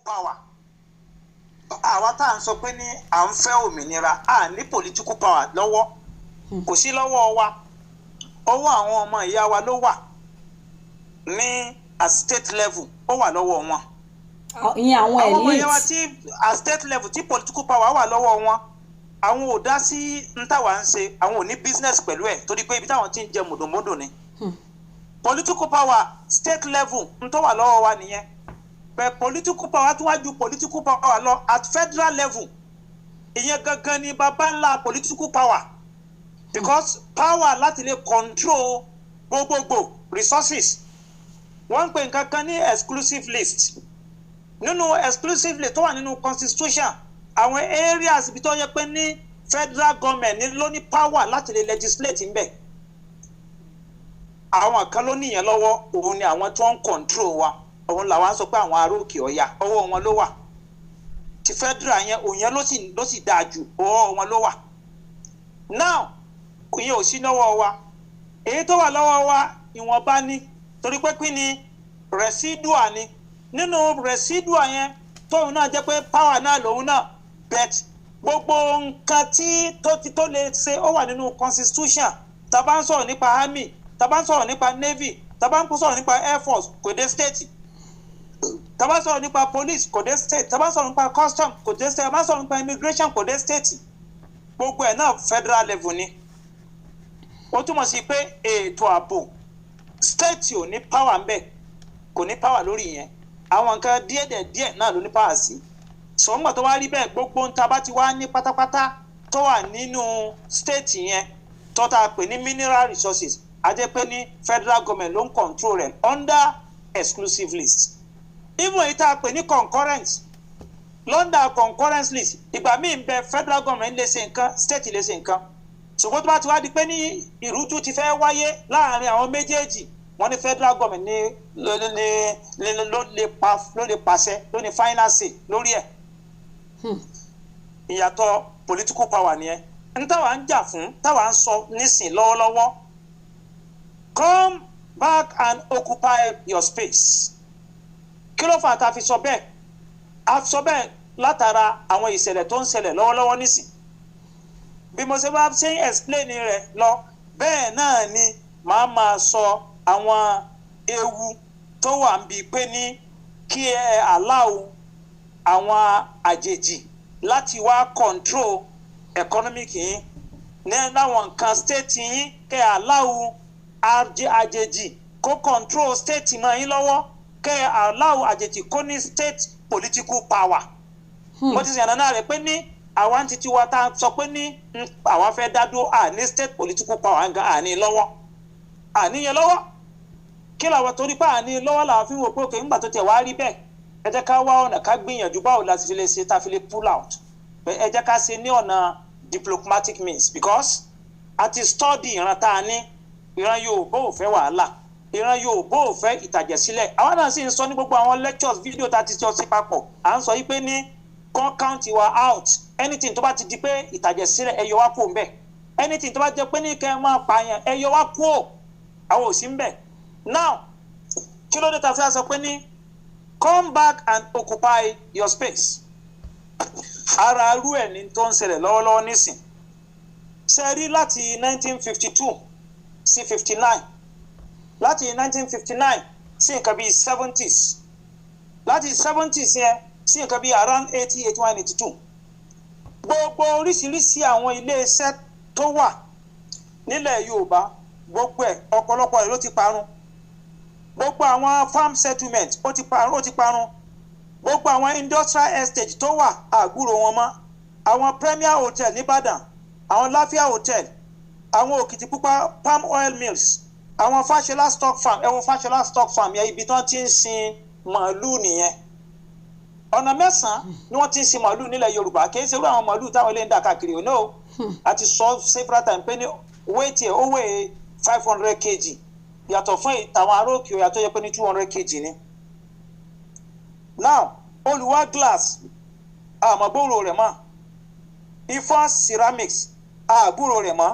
Power, àwa tá à ń sọ pé ní à ń fẹ́ òmìnira, à ní political power lọ́wọ́, kò sí lọ́wọ́ wa. Ọwọ́ àwọn ọmọ ìyá wa ló wà ní at state level, ó wà lọ́wọ́ wọn. Ìyẹn àwọn Àwọn ọmọ ìyá wa elite. tí at state level tí political power wà lọ́wọ́ wọn, àwọn ò dá sí ń táwa ń ṣe, àwọn ò ní business pẹ̀lú ẹ̀, torí pé ibi táwọn ti ń jẹ mùdùnmúdùn ni. Political power state level ń tó wà lọ́wọ́ wa nìyẹn. Bẹ́ẹ̀ political power tún wá ju political power lọ at federal level. Ìyẹn gangan ni baba ńlá political power, because power láti lè control gbogbogbò resources. Wọ́n ń pè nǹkan kan ní exclusive list. Nínú exclusive list tó wà nínú constitution, àwọn areas ibi tó yẹ pé ní federal government ní ló ní power láti lè legislate ńbẹ̀, àwọn kan ló níyẹn lọ́wọ́. Òun ni àwọn tó ń control wa. Òun làwọn sọ pé àwọn ará òkè ọ̀yà, ọwọ́ wọn ló wà. Ti federal yẹn, òun yẹn ló sì dáa jù, ọwọ́ wọn ló wà. Now, ìyẹn ò sí lọ́wọ́ wa. Èyí tó wà lọ́wọ́ wa, ìwọ̀nba ní, torí pé pín ní residual ni. Nínú residual yẹn, tóun náà jẹ́ pé power náà lòun náà, but gbogbo nǹkan tí tó ti tó lè ṣe, ó wà nínú constitution. Tá bá ń sọ̀rọ̀ nípa army, tá bá ń sọ̀rọ̀ nípa navy, tá bá ń sọ̀rọ̀ nípa air force, kò dé state. Tá bá ń sọ̀rọ̀ nípa police, kò dé state. Tá bá ń sọ̀rọ̀ nípa custom, kò dé state. Tá bá ń sọ̀rọ̀ nípa immigration, kò dé state. Gbogbo ẹ̀ náà federal level ni. Ó túmọ̀ sí pé ètò ààbò, state ò ní power ń bẹ̀, kò ní power lórí yẹn. Àwọn nǹkan díẹ̀ díẹ̀ náà ló ní power sí. Sọ̀ngbà tó wá rí bẹ́ẹ̀, gbogbo ń ta bá ti wá ní pátápátá tó wà nínú state yẹn, tó tá a pè ní mineral resources, a jẹ́ pé ní federal government ló ń control rẹ̀ under exclusive list. Even èyí tá a pè ní concurrent, under concurrent list, ìgbà míì ń bẹ, federal government lè ṣe nǹkan, state lè ṣe nǹkan, ṣùgbọ́n tó bá ti wá di pé ní ìrújú ti fẹ́ wáyé láàrin àwọn méjèèjì, wọ́n ní federal government ní ló ní ló lè pa, ló lè pàṣẹ, ló ní final say lórí ẹ̀. Ìyàtọ̀ political power nìyẹn. N táwa ń jà fún, táwa ń sọ nísìn lọ́wọ́lọ́wọ́, come back and occupy your space. Kí ló fà tá a fi sọ bẹ́ẹ̀? A sọ bẹ́ẹ̀ látara àwọn ìṣẹ̀lẹ̀ tó ń ṣẹlẹ̀ lọ́wọ́lọ́wọ́ nísìn. Bí mo ṣe bá ṣe ń explain rẹ̀ lọ, bẹ́ẹ̀ náà ni màá máa sọ àwọn ewu tó wà ń bi pé ní kí ẹ allow àwọn àjèjì láti wá control economic yín ní láwọn nǹkan state yín, kẹ́ ẹ allow àjèjì kó control state mọ́ yín lọ́wọ́, kẹ́ ẹ allow àjèjì kó ní state political power. Mo ti sànà náà rẹ̀ pé ní àwa ń titi wa tá a sọ pé ní àwa fẹ́ dá dúró, à ní state political power gan, à ní lọ́wọ́, à ní yẹn lọ́wọ́. Kí làwọn torí pé à ní lọ́wọ́ làwọn fi wò pé òkè ńgbà tó tẹ̀ wá rí bẹ́ẹ̀, ẹ jẹ́ ká wá ọ̀nà, ká gbìyànjú báwo la ti fi lè ṣe tá a fi lè pull out. Ẹ jẹ́ ká ṣe ní ọ̀nà diplomatic means, because a ti study ìran tá a ní. Ìran Yorùbá ò fẹ́ wàhálà, ìran Yorùbá ò fẹ́ ìtàjẹ̀sílẹ̀. Àwa náà sì ń sọ ní gbogbo àwọn lectures, video tá a ti sọ sí papọ̀, à ń sọ yí pé ní kàn count wa out. Anything tó bá ti di pé ìtàjẹ̀sílẹ̀, ẹ yọ wá kúrò ńbẹ̀. Anything tó bá jẹ́ pé ní kẹ́ ẹ máa pààyàn, ẹ yọ wá kúrò, àwọn ò sí ńbẹ̀. Now, kí ló dé ta fi sọ pé ní come back and occupy your space? Ara arú ẹ̀ ní tó ń ṣẹlẹ̀ lọ́wọ́lọ́wọ́ nísìn. Ṣe rí láti 1952 sí 59, láti 1959 sí nǹkan bíi 70s, láti 70s yẹn sí nǹkan bíi around 80, 81, 82, gbogbo oríṣiríṣi àwọn iléeṣẹ́ tó wà nílẹ̀ Yorùbá, gbogbo ẹ̀, ọ̀pọ̀lọpọ̀ rẹ̀ ló ti parun. Gbogbo àwọn farm settlement, ó ti parun, ó ti parun. Gbogbo àwọn industrial estate tó wà, àgbúrò wọn mọ́. Àwọn Premier Hotel nìbàdàn, àwọn Láfíà Hotel, àwọn Òkìtìpupa palm oil mills, àwọn Fáṣọlá stock farm. Ẹ wo Fáṣọlá stock farm yẹn, ibi tí wọ́n ti ń sin màálùú nìyẹn. Ọ̀nà mẹ́sàn-án ni wọ́n ti ń sin màálùú nílẹ̀ Yorùbá. Kì í ṣe irú àwọn màálùú táwọn ilé ń dà káàkiri ò ní o. A ti sọ several times pé ní weight ẹ̀, ó weigh 500 kg, yàtọ̀ fún àwọn ará òkè ọ̀yà tó yẹ pé ní 200 kg ni. Now, Olùwà Glass, àmọ́ rẹ̀ mọ́. Ifọ̀n Ceramics, àgbúrò rẹ̀ mọ́.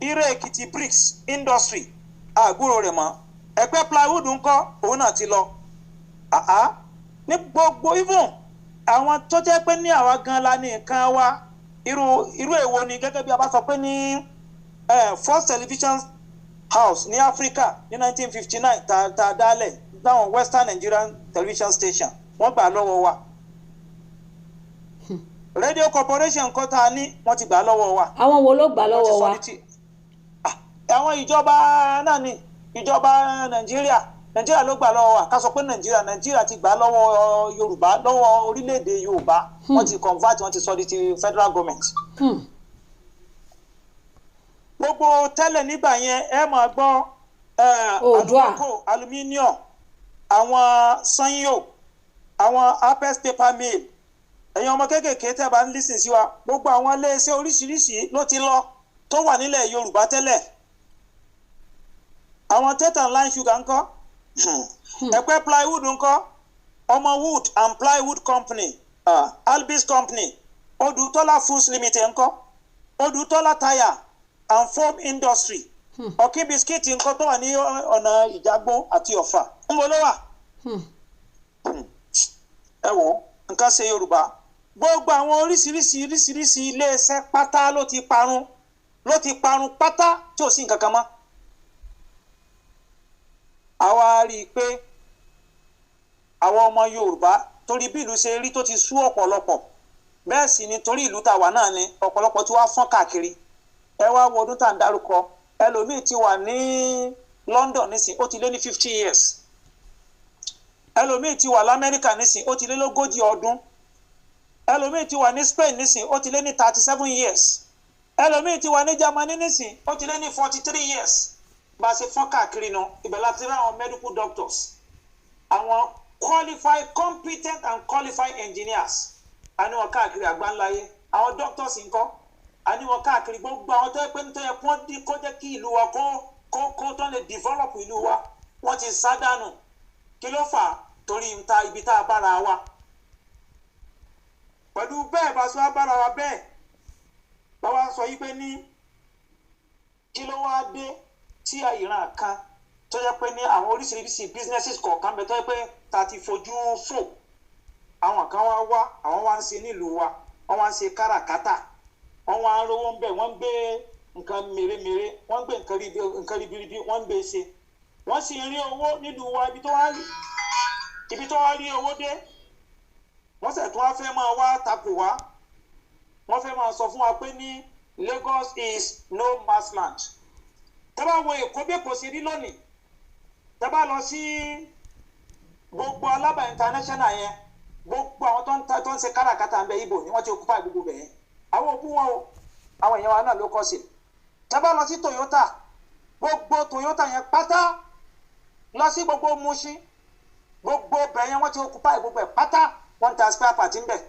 Ire Èkìtì Bricks Industry, àgbúrò rẹ̀ mọ́. Ẹ̀pẹ́ Plywood ńkọ́? Òun náà ti lọ. Àá Ní gbogbo even àwọn tó jẹ́ pé ní àwa gan la ní nǹkan wa, irú èwo ni? Gẹ́gẹ́ bí a bá sọ pé ní first television house ní Africa ní 1959 ta dálẹ̀ láwọn Western Nigerian Television Station, wọ́n gbà lọ́wọ́ wa. Radio Corporation kọ́ ta ní, wọ́n ti gbà lọ́wọ́ wa. Àwọn wo ló gbà lọ́wọ́ wa? Àwọn ìjọba náà ni, ìjọba Nàìjíríà ló gbà lọ́wọ́ wa. Ká sọ pé Nàìjíríà ti gbà lọ́wọ́ Yorùbá, lọ́wọ́ orílẹ̀-èdè Yorùbá. Wọ́n ti convert, wọ́n ti sọ di ti federal government. Gbogbo tẹ́lẹ̀ nígbà yẹn, ẹ máa gbọ́ Oòduà, aluminium, àwọn Sanyo, àwọn Apex paper mill. Ẹ̀yin ọmọ kéékèèké tẹ́ bá ń listen sí wa, gbogbo àwọn iléeṣẹ́ oríṣiríṣi ló ti lọ tó wà nílẹ̀ Yorùbá tẹ́lẹ̀. Àwọn Tate and Lyle sugar ńkọ́? Ẹ̀pẹ́ plywood ńkọ́? Ọmọ Wood and Plywood Company, Albis Company, Odùtọ́lá Foods Limited ńkọ́? Odùtọ́lá Tire and Foam Industry, Ọ̀kín Biscuit ńkọ́ tó wà ní ọ̀nà Ìjàgbó àti Ọ̀fà? Ń bọ̀ ló wà. Ẹ wò, nǹkan ṣe Yorùbá. Gbogbo àwọn oríṣiríṣi oríṣiríṣi iléeṣẹ́ pátá ló ti parun, ló ti parun pátá tí ò sí nǹkan kan mọ́. Àwa rí i pé àwọn ọmọ Yorùbá, torí bí ìlú ṣe rí tó ti sú ọ̀pọ̀lọpọ̀, bẹ́ẹ̀ sì ni torí ìlú tá a wà náà ni ọ̀pọ̀lọpọ̀ tí wàá fọ́n káàkiri. Ẹ wá wo ọdún tá à ń dárúkọ, ẹlòmíì ti wà ní London nísìn, ó ti lé ní 50 years. Ẹlòmíì ti wà lamẹ́ríkà nísìn, ó ti lé lógójì ọdún. Ẹlòmíì ti wà ní Spain nísìn, ó ti lé ní 37 years. Ẹlòmíì ti wà ní Germany nísìn, ó ti lé ní 43 years. Bá a ṣe fọ́n káàkiri nu, ibẹ̀ láti rí àwọn medical doctors, àwọn qualified, competent and qualified engineers, a ní wọn káàkiri àgbáńláyé. Àwọn doctors ńkọ́? A ní wọn káàkiri. Gbogbo àwọn tó yẹ pé nítorí kó dí kó jẹ́ kí ìlú wa kó tó lè develop ìlú wa, wọ́n ti sá dànù. Kí ló fà á? Torí ta ibi tá a bára wa pẹ̀lú bẹ́ẹ̀ bá sọ bára wa bẹ́ẹ̀ báwa sọ yí pé ní kí ló wá dé tí ìran kan tó yẹ pé ní àwọn oríṣiríṣi businesses kọ̀ọ̀kan bẹ tó yẹ pé ta ti fojú fò, àwọn kan wá wá, àwọn wá ń ṣe nílùú wa, wọ́n wá ń ṣe káràkátà, wọ́n wá ń rówó ń bẹ̀, wọ́n ń gbé nǹkan mèremère, wọ́n ń gbé nǹkan ribiribi, wọ́n ń gbé ṣe, wọ́n sì ń rí owó nílùú wa. Ibi tó wá rí owó dé, wọ́n sì tún wá fẹ́ máa wá takò wá, wọ́n fẹ́ máa sọ fún wa pé ní Lagos is no man's land. Tẹ́ bá wo Èkó bí Èkó ṣe rí lónìí, tẹ́ bá lọ sí gbogbo Alábà International yẹn, gbogbo àwọn tó ń ta, tó ń ṣe káràkátà ń bẹ, ibo ni wọ́n ti occupy gbogbo bẹ̀ yẹn. Àwọn òbú wọn o, àwọn èèyàn wa náà ló kọ́ sí. Tẹ́ bá lọ sí Toyota, gbogbo Toyota yẹn pátá, lọ sí gbogbo Mushin, gbogbo bẹ̀ yẹn, wọ́n ti occupy gbogbo ẹ̀ pátá, wọ́n ń ta spare part ń bẹ̀.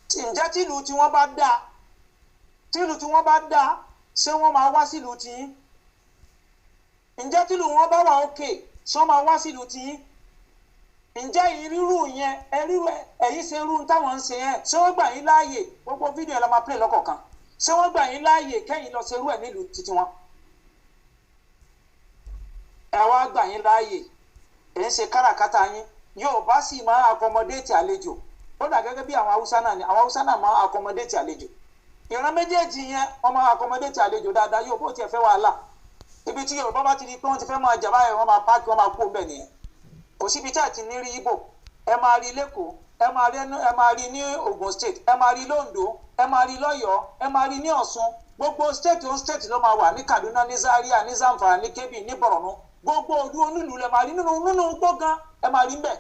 Ǹjẹ́ tìlú tí wọ́n bá dáa, tìlú tí wọ́n bá dáa, ṣé wọ́n máa wá sílùú tiyín? Ǹjẹ́ tìlú wọn bá wà òkè, ṣé wọ́n máa wá sílùú tiyín? Ǹjẹ́ ìrírù yẹn, ẹrírù ẹ̀yìn ṣe irú táwọn ń ṣe yẹn, ṣé wọ́n gbà yín láàyè? Gbogbo fídíò ẹ̀ la máa play lọ́kọ̀ọ̀kan. Ṣé wọ́n gbà yín láàyè kẹ́yìn lọ ṣe irú ẹ̀ nílùú títí wọn? Ẹ wá gbà yín láàyè, ẹ̀ ń ṣe káràkátà yín. Yorùbá sì máa accommodate àlejò. Ó dà gẹ́gẹ́ bí àwọn Haúsá náà ni, àwọn Haúsá náà máa accommodate àlejò. Ìran méjèèjì yẹn, wọ́n máa accommodate àlejò dáadáa. Yóò bó tiẹ̀ fẹ́ wàhálà, ibi tí Yorùbá bá ti di pé wọ́n ti fẹ́ máa jà báyìí, wọ́n máa pack, wọ́n máa kú bẹ́ẹ̀ nìyẹn. Kò síbi tí a ti ní rí Ìgbò. Ẹ máa rí lẹ́kọ̀ọ́, ẹ máa rí ní Ogun State, ẹ máa rí lóńdó, ẹ máa rí lọ́yọ̀ọ́, ẹ máa rí ní Ọ̀ṣun. Gbogbo state on state ló máa wà, ní Kaduna, ní Zaria, ní Zamfara, ní Kebbi, ní Borno. Gbogbo ìlú onílùú lẹ máa rí nínú gbọ̀ngàn, ẹ máa rí mbẹ̀.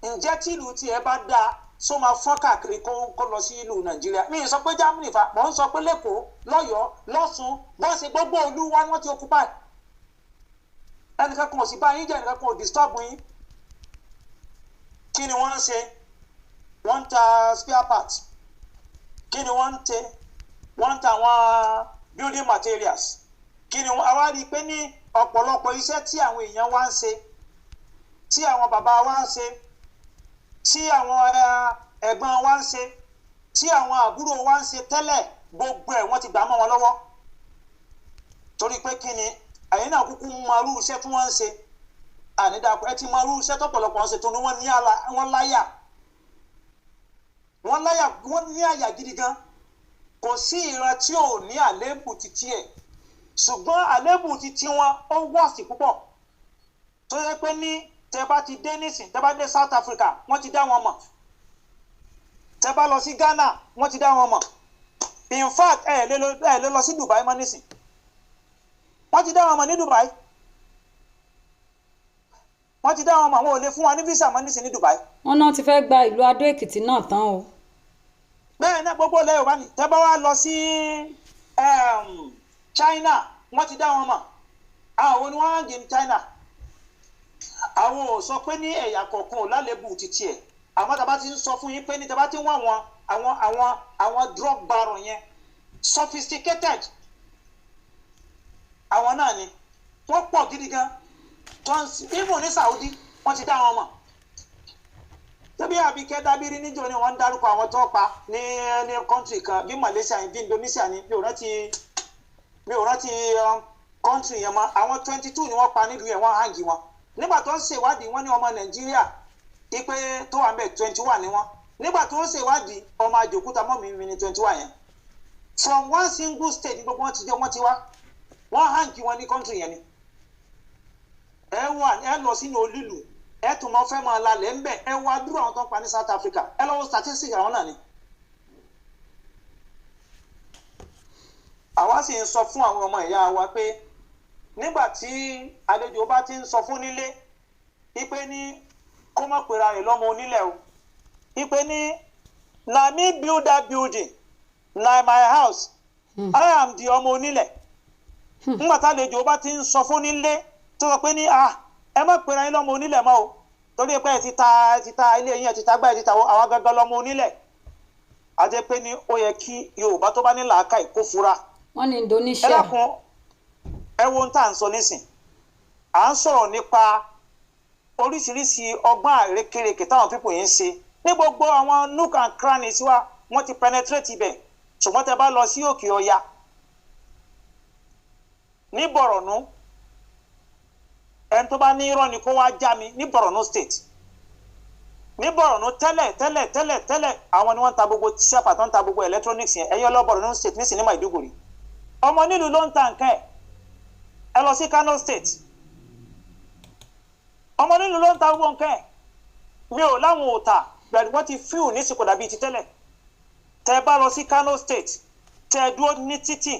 Ǹjẹ́ tí ìlú tí ẹ bá dáa, só máa fọ́n káàkiri kó lọ sí ìlú Nàìjíríà? Mi ì sọ pé Germany fa, mò ń sọ pé lẹ́kọ̀ọ́, lọ́yọ̀ọ́, lọ́ṣun, bọ́n ṣe gbogbo ìlú wa ni wọ́n ti occupy. Ẹnìkan kan ò sì bá yín jẹ́, ẹnìkan kan ò disturb yín. Kí ni wọ́n ń ṣe? Wọ́n ń ta spare parts. Kí ni wọ́n ń tẹ? Wọ́n ń ta àwọn building materials. Kí ni wọ́n? Àwa rí i pé ní ọ̀pọ̀lọpọ̀ iṣẹ́ tí àwọn èèyàn wa ń ṣe, tí àwọn bàbá wa ń ṣe, tí àwọn ẹ̀gbọ́n wa ń ṣe, tí àwọn àbúrò wa ń ṣe tẹ́lẹ̀, gbogbo ẹ̀ wọ́n ti gbà mọ́ wọn lọ́wọ́. Torí pé kí ni? Ẹ̀yin náà kúkú mọ irú iṣẹ́ tí wọ́n ń ṣe. Ànídàkọ ẹ ti mọ irú iṣẹ́ tọ́pọ̀lọpọ̀ wọn ṣe tó ní wọ́n ní àlà, wọ́n láyà, wọ́n láyà, wọ́n ní àyà gidi gan. Kò sí ìran tí ò ní àléébù títí ẹ̀, ṣùgbọ́n àléébù títí wọn ó wọ́ọ̀sì púpọ̀, tó yẹ pé ní tẹ bá ti dé nísìn, tẹ bá dé South Africa, wọ́n ti dá wọn mọ̀. Tẹ bá lọ sí Ghana, wọ́n ti dá wọn mọ̀. In fact, ẹ lè lọ sí Dubai mọ́ nísìn, wọ́n ti dá wọn mọ̀ ní Dubai. Wọ́n ti dá wọn mọ̀, àwọn ò lè fún wa ní visa mọ́ nísìn ní Dubai. Wọ́n náà ti fẹ́ gba ìlú Adó Èkìtì náà tán o. Bẹ́ẹ̀ náà gbogbo ilẹ̀ Yorùbá ni. Tẹ́ bá wá lọ sí China, wọ́n ti dá wọn mọ̀. Àwọn ni wọ́n á gé ní China. Àwọn ò sọ pé ní ẹ̀yà kọ̀ọ̀kan ò lálébù títí ẹ̀, àmọ́ tá a bá ti ń sọ fún yín pé ní tá a bá ti ń wá àwọn drug baron yẹn, sophisticated, àwọn náà ni wọ́n pọ̀ gidi gan. Even ní Saudi, wọ́n ti dá wọn mọ̀. Tẹ́bí Àbíkẹ́ Dábírí níjọ́ ni wọ́n ń dárúkọ àwọn tó pa ní country kan, bí Malaysia, bí Indonesia ni, mi ò rántí country yẹn mọ́. Àwọn 22 ni wọ́n pa nílùú yẹn, wọ́n hang wọn. Nígbà tó ń ṣèwádìí, wọ́n ní ọmọ Nàìjíríà ipe tó wà mẹ́ 21 ni wọ́n. Nígbà tó ń ṣèwádìí, ọmọ Àjòkúta mọ́ mi ní 21 yẹn. From one single state gbogbo wọn ti jẹ́, wọ́n ti wá, wọ́n hang wọn ní country yẹn ni. Ẹ wà, ẹ lọ sínú olílù, ẹ tún mọ fẹ́ máa lalẹ̀ ńbẹ̀. Ẹ wá dúró àwọn tó ń pa ní South Africa, ẹ lọ́wọ́ statistics àwọn náà ni. Àwa sì ń sọ fún àwọn ọmọ ìyá wa pé nígbà tí àlejò bá ti ń sọ fún nílé ipe ní kó má pera rẹ̀ lọ́mọ onílẹ̀ o, ipe ní na me build that building, na my house, I am the ọmọ onílẹ̀. Nígbà tí àlejò bá ti ń sọ fún nílé tó sọ pé ní, ah, ẹ má pera yín lọ́mọ onílẹ̀ mọ́ o, torí pé ẹ ti ta ilé yín, ẹ ti ta gbá, ẹ ti ta, àwa gangan lọ́mọ onílẹ̀, àti pé ní ó yẹ kí Yorùbá tó bá ní làákàyè kó fura. Wọ́n ní Indonesia. Ẹ dákun, ẹ wo ohun tá à ń sọ nísìn. À ń sọ̀rọ̀ nípa oríṣiríṣi ọgbọ́n àrékérekè táwọn people yìí ń ṣe ní gbogbo àwọn nook and crannies wa. Wọ́n ti penetrate ibẹ̀, ṣùgbọ́n tẹ bá lọ sí òkè ọya ní Borno, ẹni tó bá ní irọ́ ni kó wá já mi. Ní Borno State, ní Borno, tẹ́lẹ̀ tẹ́lẹ̀ tẹ́lẹ̀ tẹ́lẹ̀, àwọn ni wọ́n ń ta gbogbo ṣẹ́pà tó ń ta gbogbo electronics yẹn. Ẹ̀yọ́ lọ Borno State nísìnyí, ní Maiduguri, ọmọ nílùú ló ń ta nǹkan ẹ̀. Ẹ lọ sí Kano State, ọmọ nílùú ló ń ta gbogbo nǹkan ẹ̀. Mi ò láwọn ò tà bẹ̀rẹ̀, wọ́n ti fíù ní ìsìnkú dàbí ti tẹ́lẹ̀. Tẹ́ bá lọ sí Kano State, tẹ́ dúró ní títì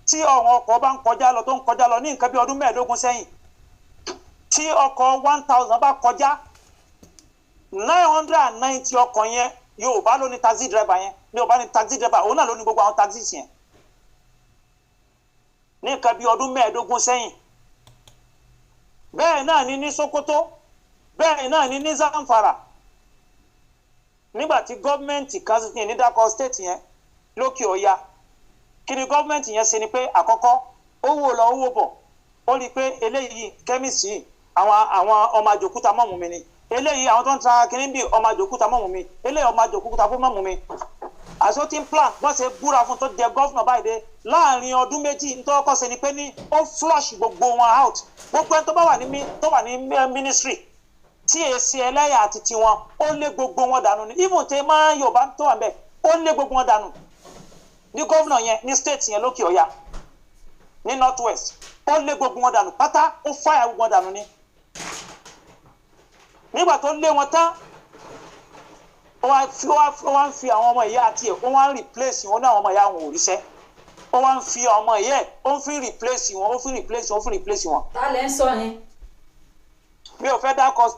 tí ọ̀wọ́n ọkọ̀ bá ń kọjá lọ, tó ń kọjá lọ ní nǹkan bí ọdún 15 sẹ́yìn, tí ọkọ̀ 1,000 bá kọjá, 990 ọkọ̀ yẹn, Yorùbá ló ní taxi driver yẹn. Yorùbá ní taxi driver, òun náà ló ní gbogbo àwọn taxi yẹn ní nǹkan bí ọdún 15 sẹ́yìn. Bẹ́ẹ̀ náà ni ní Sokoto, bẹ́ẹ̀ náà ni ní Zamfara. Nígbà tí gọ́ọ̀mẹ̀ntì kan ní dákọ̀ state yẹn lókè ọ̀ya, kí ni gọ́ọ̀mẹ̀ntì yẹn ṣe? Ni pé àkọ́kọ́, ó wò lọ, ó wò bọ̀, ó rí i pé eléyìí, chemist, àwọn ọmọ àjòkúta mọ̀mú mi ni eléyìí, àwọn tó ń ta kínní bí ọmọ àjòkúta mọ̀mú mi eléyìí, ọmọ àjòkúta fún mọ̀mú mi. Àti plan wọ́n ṣe búra fún tó jẹ governor báyìí dé, láàrin ọdún 2, nítorí ọkọ̀ ṣe ni pé ní ó flush gbogbo wọn out. Gbogbo ẹni tó bá wà ní tó wà ní ministry tí èsì ẹlẹ́yà àti tiwọn, ó lé gbogbo wọn dànù ni. Even tẹ máa Yorùbá tó wà níbẹ̀, ó lé gbogbo wọn dànù ní governor yẹn ní state yẹn lókè ọ̀yà ní North West. Ó lé gbogbo wọn dànù pátá, ó fire gbogbo wọn dànù ni. Nígbà tó lé wọn tán, ó wá ń fi àwọn ọmọ ìyá àti ẹ̀, ó wá ń replace wọn ní àwọn ọmọ ìyá wọn ò ríṣẹ́. Ó wá ń fi ọmọ ìyá ẹ̀, ó ń fi replace wọn, ó fi replace wọn, ó fi replace wọn. Ta lẹ ń sọ yẹn? Mi ò fẹ́ dákọ̀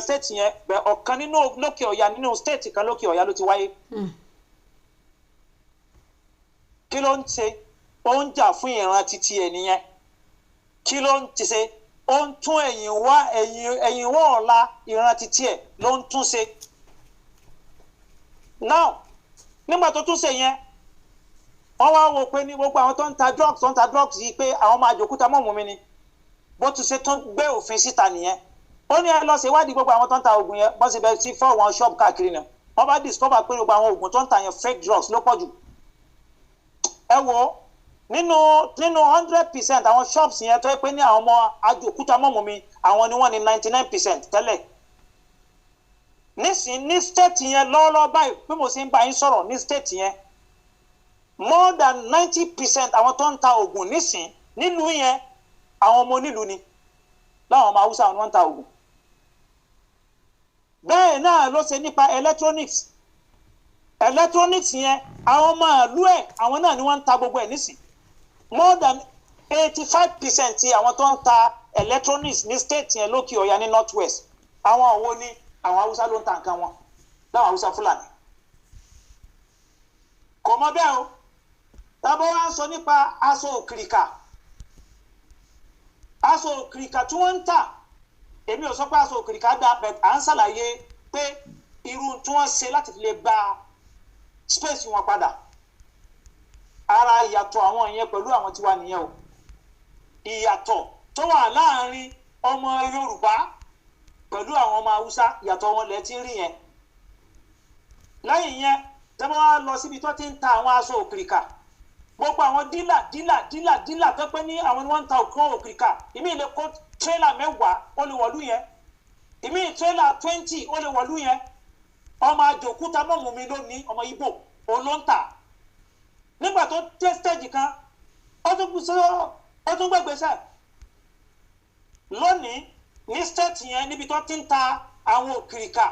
state yẹn bẹ̀. Ọ̀kan nínú lókè ọ̀yà, nínú state kan lókè ọ̀yà ló ti wáyé. Kí ló ń ṣe? Ó ń jà fún ìran títí ẹ̀ nìyẹn. Kí ló ń ṣe? Ó ń tún ẹ̀yìn wá, ẹ̀yìn wá ọ̀la ìran títí ẹ̀ ló ń tún ṣe. Now, nígbà tó tún ṣe yẹn, wọ́n wá wò pé ní gbogbo àwọn tó ń ta drugs, tó ń ta drugs yìí, pé àwọn máa jòkúta mọ́mú mi ni. Bó tún ṣe tún gbé òfin síta nìyẹn. Ó ní ẹ lọ ṣe ìwádìí gbogbo àwọn tó ń ta oògùn yẹn. Bọ́n ṣe bẹ sí fọ́ wọn shop káàkiri náà, wọ́n bá discover pé gbogbo àwọn oògùn tó ń ta yẹn, fake drugs ló pọ̀ jù. Ẹ wo Nínú 100% àwọn shops yẹn tó yẹ pé ní àwọn ọmọ àjòkúta mọ́mọ́ mi, àwọn ni wọ́n ní 99% tẹ́lẹ̀. Nísìn ní state yẹn lọ́wọ́lọ́wọ́ báyìí, bí mo ṣe ń bá yín sọ̀rọ̀, ní state yẹn, more than 90% àwọn tó ń ta oògùn nísìn nílùú yẹn, àwọn ọmọ onílùú ni, láwọn ọmọ Haúsá ni wọ́n ń ta oògùn. Bẹ́ẹ̀ náà ló ṣe nípa electronics. Electronics yẹn, àwọn ọmọ ìlú ẹ̀, àwọn náà ni wọ́n ń ta gbogbo ẹ̀ nísìn. More than 85% ti àwọn tó ń ta electronics ní state yẹn lókè ọ̀yà ní North West, àwọn òwò ní àwọn Haúsá ló ń ta nǹkan wọn, láwọn Haúsá Fúlàní. Kò mọ bẹ́ẹ̀ o. Tábọ́ wá ń sọ nípa aṣọ òkìrìkà, aṣọ òkìrìkà tí wọ́n ń tà, èmi ò sọ pé aṣọ òkìrìkà dá bẹ̀t, à ń ṣàlàyé pé irú tí wọ́n ṣe láti fi lè gba space wọn padà. Ara ìyàtọ̀ àwọn yẹn pẹ̀lú àwọn tiwa nìyẹn o. Ìyàtọ̀ tó wà láàrin ọmọ Yorùbá pẹ̀lú àwọn ọmọ Haúsá, ìyàtọ̀ wọn lẹ ti ń rí yẹn. Lẹ́yìn yẹn, tẹ́wọ́n wá lọ síbi tó ti ń ta àwọn aṣọ òkìrìkà, gbogbo àwọn dealer dealer dealer dealer tó pé ní àwọn ni wọ́n ń ta òkú òkìrìkà, ìmí lè kó tírélà 10, ó lè wọ̀lú yẹn, ìmí tírélà 20, ó lè wọ̀lú yẹn. Ọmọ àjòkúta mọ̀mú mi lónìí, ọmọ Ìgbò, òun ló ń tà. Nígbà tó dé stage kan, ó tún gbẹgbẹsẹ lónìí ní state yẹn, níbi tó ti ń ta àwọn òkìrìkà,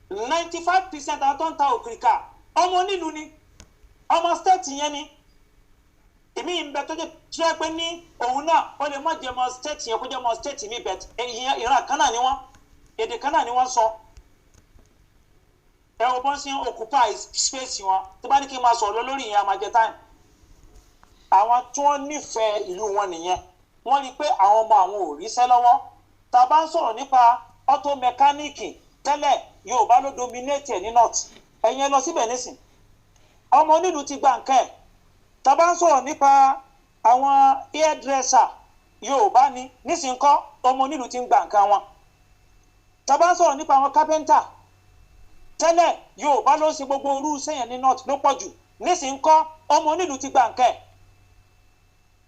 95% àwọn tó ń ta òkìrìkà, ọmọ onílùú ni, ọmọ state yẹn ni. Èmi ń bẹ tó jẹ́ tí wọ́n pẹ́ ní òun náà, ó lè má jẹ́ ọmọ state yẹn, kó jẹ́ ọmọ state mi, but ìran kan náà ni wọ́n, èdè kan náà ni wọ́n sọ. Ẹ wo bọ́n sí occupy space wọn. Tó bá ní kí n máa sọ̀rọ̀ lórí ìyẹn, a máa jẹ time. Àwọn tí wọ́n nífẹ̀ẹ́ ìlú wọn nìyẹn. Wọ́n rí i pé àwọn ọmọ àwọn ò ríṣẹ́ lọ́wọ́. Tá a bá ń sọ̀rọ̀ nípa auto mechanic, tẹ́lẹ̀ Yorùbá ló dominate ẹ̀ ní North. Ẹ̀yin ẹ lọ síbẹ̀ nísìn, ọmọ onílùú ti gba nǹkan ẹ̀. Tá a bá ń sọ̀rọ̀ nípa àwọn hairdresser, Yorùbá ni. Nísìn kọ́, ọmọ onílùú ti ń gba nǹkan wọn. Tá a bá ń sọ̀rọ̀ nípa àwọn carpenter, tẹ́lẹ̀ Yorùbá ló ń ṣe gbogbo irú sẹ́yìn ní North ló pọ̀ jù. Nísìn kọ́, ọmọ onílùú ti gba nǹkan ẹ̀.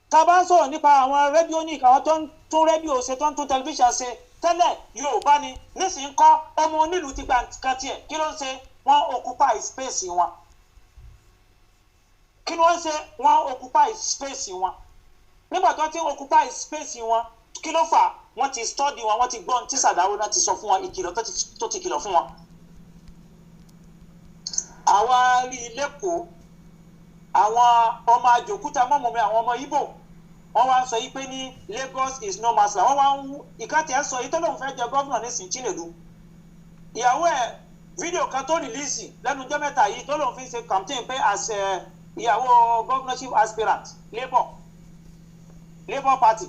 Tá a bá ń sọ̀rọ̀ nípa àwọn radionic, àwọn tó ń tún rédíò ṣe, tó ń tún tẹlifíṣàn ṣe, tẹ́lẹ̀ Yorùbá ni. Nísìnyí kọ́, ọmọ onílùú ti gba nǹkan tiẹ̀. Kí ló ń ṣe? Wọ́n occupy space wọn. Kí ni wọ́n ń ṣe? Wọ́n occupy space wọn. Nígbà tó ti occupy space wọn, kí ló fà? Wọ́n ti study wọn, wọ́n ti gbọ́n tí Sàdáwó náà ti sọ fún wọn, ìkìlọ̀ tó ti kìlọ̀ fún wọn. Àwa rí i lẹ́kọ̀ọ́, àwọn ọmọ àjòkúta mọ́mọ́ mi, àwọn ọmọ Ìgbò, wọ́n wá ń sọ yí pé ní Lagos is no man's land. Wọ́n wá ń ìkàtí ẹ̀ sọ yìí tó lóun fẹ́ jẹ governor nísìnyí, Chinedu, ìyàwó ẹ̀, fídíò kan tó release lẹ́nu ọjọ́ 3 yìí tó lóun fi ṣe campaign pé as ìyàwó governorship aspirant Labour Party,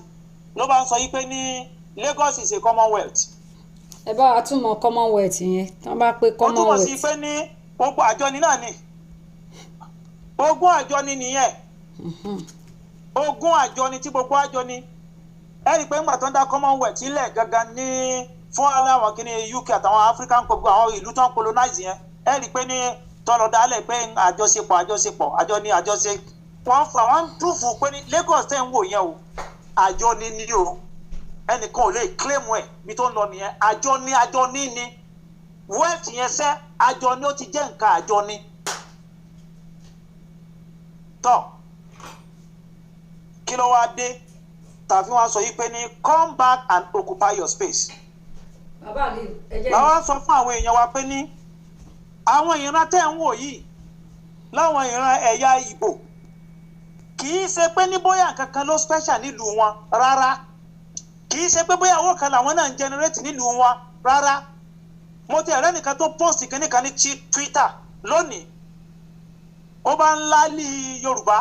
ló bá ń sọ yí pé ní Lagos is a commonwealth. Ẹ bá wa túmọ̀ commonwealth yẹn, tí wọ́n bá pé Ó túmọ̀ commonwealth. sí pé ní gbogbo àjọni náà ni, ogún àjọni nìyẹn, ogún àjọni tí gbogbo àjọni. Ẹ rí i pé ńgbà tó ń dá commonwealth sílẹ̀ gangan ní fún aláwọ̀ kí ni UK àtàwọn African, gbogbo àwọn ìlú tó ń colonize yẹn, ẹ rí i pé ní tọ́lọ̀ dálẹ̀ pé àjọṣepọ̀, àjọṣepọ̀, àjọni, àjọṣe. Wọ́n fà wọ́n ń dúfù pé ní Lagos tẹ̀ ń wò yẹn o, àjọni ni o, ẹnìkan ò lè claim ẹ̀. Bí tó ń lọ nìyẹn. Àjọni, àjọni ni wealth yẹn sẹ́, àjọni, ó ti jẹ́ nǹkan àjọni tọ́. Kí ló wá dé tàbí wọ́n sọ yìí pé ní come back and occupy your space? Bàbá mi, ẹ jẹ́ Làwọn sọ fún àwọn èèyàn wa pé ní àwọn ìran tẹ́ ń wò yìí, láwọn ìran ẹ̀yà Ìgbò, kì í ṣe pé ní bóyá nǹkan kan ló special nílùú wọn rárá, kì í ṣe pé bóyá owó kan làwọn náà ń generate nílùú wọn rárá. Mo ti ẹ̀rẹ́ nìkan tó post kínní kan ní Twitter lónìí, ó bá ń lálì Yorùbá,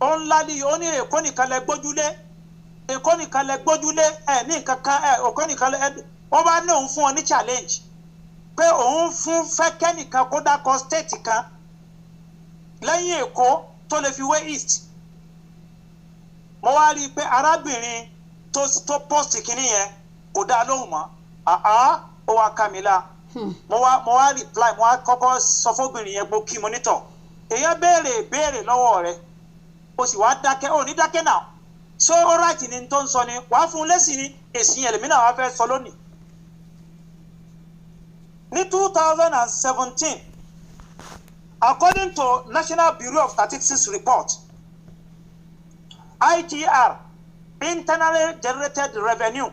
ó ń lálì, ó ní Èkó nìkan lẹ gbójúlé, Èkó nìkan lẹ gbójúlé, ẹ ní nǹkan kan, ẹ Èkó nìkan lẹ. Ó bá ní òun fún ọ ní challenge pé òun fún fẹ́kẹ́ nìkan kó dákọ state kan lẹ́yìn Èkó tó lè fi wé East. Mo wá rí i pé arábìnrin tó post kínní yẹn kò dá lóhùn mọ́. Àá, ó wá ká mi lá. Mo wá reply. Mo wá kọ́kọ́ sọ fóbìnrin yẹn pé kí mo nítọ̀ èèyàn béèrè béèrè lọ́wọ́ rẹ̀. O sì wá dákẹ́, ó ní dákẹ́ náà. So all right ni tó ń sọ ni wàá fún un lésì ni. Èsì yẹn lèmi náà wàá fẹ́ sọ lónìí. Ní 2017, according to National Bureau of Statistics report, IGR, internally generated revenue,